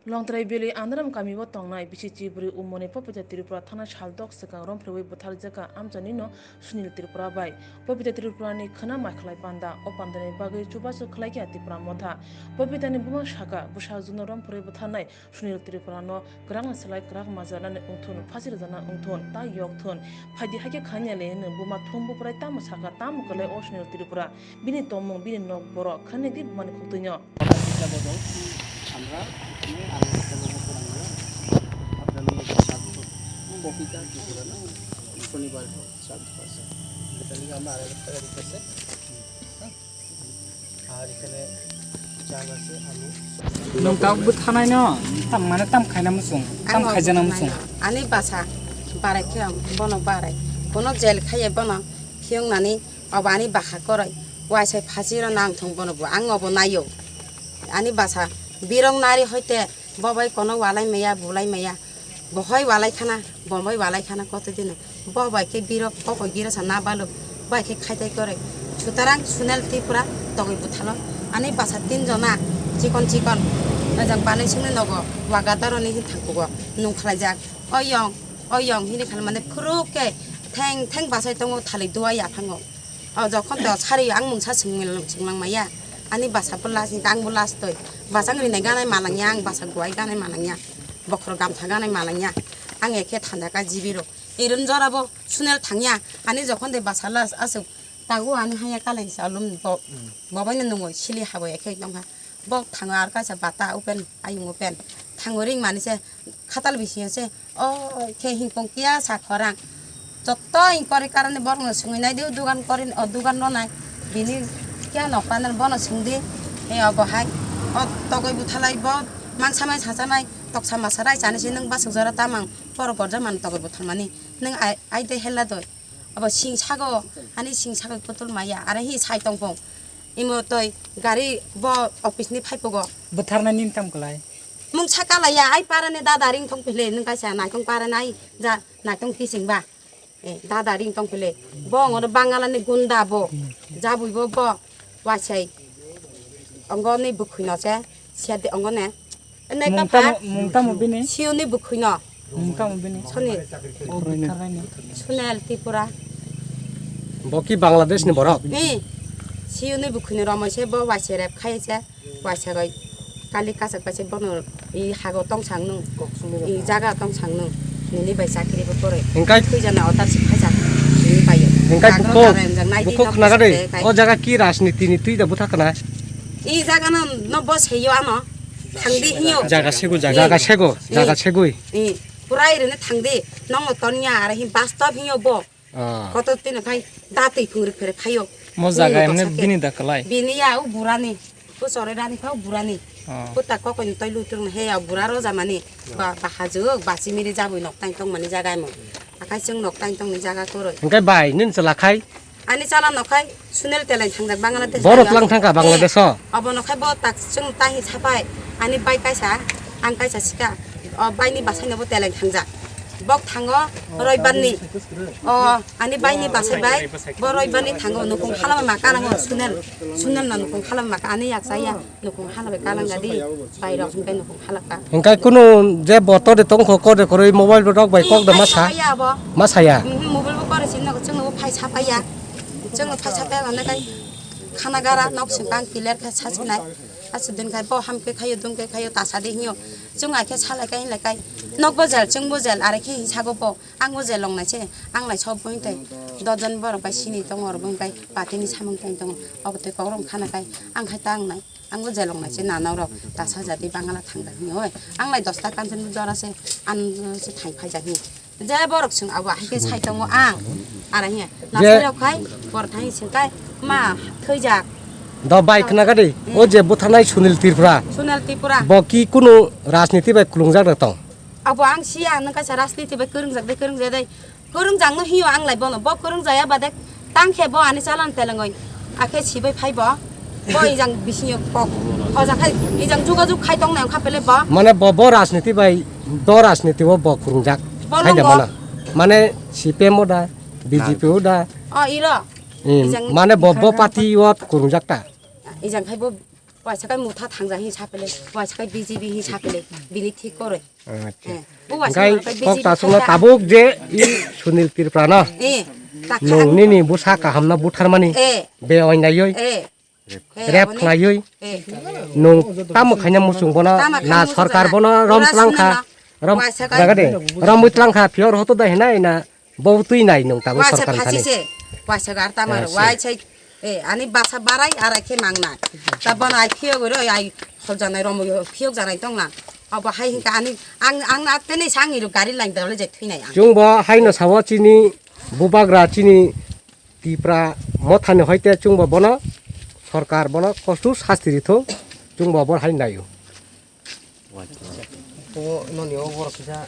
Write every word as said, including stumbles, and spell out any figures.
Longtrai Valley Andaram kamio tongnai bisi chibrwi umorni Papita Tripura thana saldok swkang romphreui butharjakha amchaini no Sunil Tripura bai. Papita Tripurani khwna maikhlai panda, o pandani bagwi chubachu khlaikha Tipra Motha. Papitani buma sakha, bwsajwkno romphreui butharnai Sunil Tripurano kwrakni slai kwrak majarnani wngthun, phasi rwjakna wngthun, ta yokthun. Phaidi haikhe khanya le hwnwi buma thum buprai tamo sakha, tamo kwlai o Sunil Tripura. Bini tongmung, bini nok borok, khani di bumani khuktuino. আমরা এখানে আড়াই হাজার টাকা মতো রাখবো। আপনার মেয়ে সাত বছর, ববিতা কি করে না, শনিবার সাত বছর। এটা নিয়ে আমরা আড়াই হাজার টাকা দিতেছে। হ্যাঁ? আর এখানে চাল আছে, আলু। Nwng tabuk bwtharnaino tam, mane tam khaina muchung, tam khaijana muchung. Ani basa barai khe ang bono barai. Bono jel khaiye bono phiyongnani obo ani basa koroi. Waisai phasiro nangthong bono bo ang obo naio. Ani basa birok nari hoite bo bai kono walai maya, bulai maya. Bo hoi walai khana, bo bai walai khana koto dino. Bo bai khe birok kokoi girasa na baluk, bai khe khaitai koroi. Sutarang Sunil Tripura togoi buthalo. Ani basa tin jona chikon chikon. Ajang banai sungni nogo wagadaroni hin thangkugo. Nung khlaijak. Oyong, oyong hini khan mane phuruk khe theng theng basai tongo thali duai yaphango. O jokhon to sari ang mungsa singmil-, singlang maya. Ani basa bo last ni, ang bo last toi. Basa ang rinai ganai malangya, ang basa guai ganai malangya. Bokhor gamtha ganai malangya. Ang ekhe thanda ka jibiro. Iron jora bo Sunil thangya. Ani jokhon de basa last asuk. Tago ani haya kalai sa lum bo. Bobai no nungoi sili habo ekhe tongkha. Bo thango ar kaisa bata open, ayung open. Thango ring mani se khatal bisingo se, o khe hingkong kiya sa khorang. Jotto hingkori karani borokno swngwi nai di, o dugan kori, o dugan rw nai. Bini kiya nokla nang bono swngdi, e obo hai. O togoi buthalai bo mansa mai sacha mai, toksa masa rai chani se nwng basuk jora tamang, borok gorja mani togoi buthalmani. Nwng ai, ai de hella doi. Abo sing sago, ani sing sago putul maya, are hi sai tongpung. Imo toi gari bo office ni phaipugo. Bwtharna nin tam kwlai. Mung sakalaya, ai parani dada ring thong pile, nung kaisa naitong parani ai ja naitong pising ba. Eh, dada ring tong pile. Bo ngono Bangala ni gunda bo. Jabui bo bo. Wasai. Ongo ni bukhui no se. Siya de ongo ne. Ene Mung kapa. Tamo, mung tamo bini? Siuni bukhui no. Mung tamo bini? Soni. O bwtharnai ni. Sunil Tripura. Bo ki Bangladesh ni borok? Ni. Siuni bukhui no romoi se bo waise rep khai se. Waisa roi kali kasak bai se bono i hago tong sang nung. I jaga tong sang nung. Nini bai chakri bo koroi. Hingkai tui jana otar si khai jak. Nini bai. Hingkai bukho. Bukho khnaga de. O jaga ki rajniti ni tui da butha kana? I jaga no, no bo seyo ano. Thangdi hiyo. Jaga sego jaga. Jaga sego, jaga segoi. I, pura irene thangdi. Nongo tonya ara hi bastob hiyo bo. Ah. Koto tino khai da tui phungri phere phayo. Mo jaga emne bini da kalai. Bini ya u burani. U sore rani phau burani. Ah. Puta kokoi toi lutung he ya bura roja mani. Ba, ba hajuk, ba simiri jabui nok tang tong mani jaga mo. Akai chwng nok tang tong ni jaga koroi. Hingkai bai, nin chwla khai? Ani chala nokhai Sunil teleng thangjak Bangladesh. Borok lang thangkha Bangladesh o. Eh, obo nokhai bo tak chwng tahi sapai. Ani bai kaisa, ang kaisa sika. O bai ni basai no bo teleng thangjak. Bok thango Roibar ni. O ani bai ni basai bai. Bo Roibar ni thango nukung halama ma kanango Sunil. Sunil no nukung halama ma ka ani yak saya. Nukung hala bai kalang gadi, bai rok hingkai nukung hala ka. Hingkai kunu je botor de tongkho kode koroi mobile rok bai kok da masa. Masa ya abo. Masa ya. Mhm, mobile bo kore sin nok chwng bo phai sapaya. Chwng phai sapaya hwnna kai khana gara nok sing kang clear kha sa sinai. Asu din kai bo ham ke khayo dum ke khayo ta sa de hinyo. Chwng ai khe salai kai hinlai kai. Nok bo jel chwng bo jel are khe hin sago bo. Ang bo jel long nai se. Ang lai sob bo hintai. Dojon borok bai sini tongo oro bo hintai. Patini samung tai tongo. Obo tei kok rong khana kai. Ang khai ta ang nai. Ang bo jelong nai se nana rok ta sa jadi Bangla thang jak hini oi. Ang lai dosta kanchon jora se an se thai phai jak hini. Je borok sung abo hai ke sai tongo ang. Ara hiya. Je nasai rok khai por thai sing kai ma thoi jak. Do bai khna gadi. O je buthanai Sunil Tripura. Sunil Tripura. Bo ki kunu rajniti bai kulung jak da tong? Abo ang siya nang kaisa rajniti bai kwrwng jak dai kwrwng jak dai. Kwrwng jangno hiyo ang lai bono. Bo kwrwng jaya bade tang khe bo ani chalan telengoi. Akhe sibai phai bo. Bo ijang bisingo kok. O jakhai ijang jugajug khai tong nai kha pele bo. Mane bo, bo rajniti bai, bo rajniti o bo kwrwngjak. Bo hai da nongo. Mane, mane C P M o da, B J P o da. O iro. Hmm, ijang mane bo, bo party o kwrwngjak ta. Ijang khai bo Waisa kai motha thangja hin sapele, waisa kai B J P hin sapele, bini thik koroi. Acha. Eh, bo waisa Hingkai kai kok B J P ta sungna thangja. Tabuk je i Sunil Tripura no. Eh, takha Nung ham- nini busa kaham no butharmani. Eh. Be oinaioi. Eh. Eh, Rep aboni- khlaioi. Eh. Nung tamo khaina musung bono Tamo khaina na musung sorkar bono rom Ora tlang kha. Sunil no. Rom Waisa kai- jaga de. Rom butlang kha pior hoto da hinai na. Bo twi nai nung tabuk Waisa sorkar phasi thani. Se, waisa gar tamar, Waisa. Waisa, eh, ani basa barai arai khe mangna. Ta bono ai phiyok ro ai hol janai rom phiyok janai tongna. Abo hai hinka ani ang, ang na tene sangi ro gari line dole je thwi nai ang. Chwng bo hai no sawo chini bubagra chini Tipra mothani hoite chwng bo bono sorkar bono kostu sasti rithung chwng bo bor hai naio. O noni o borok kisa.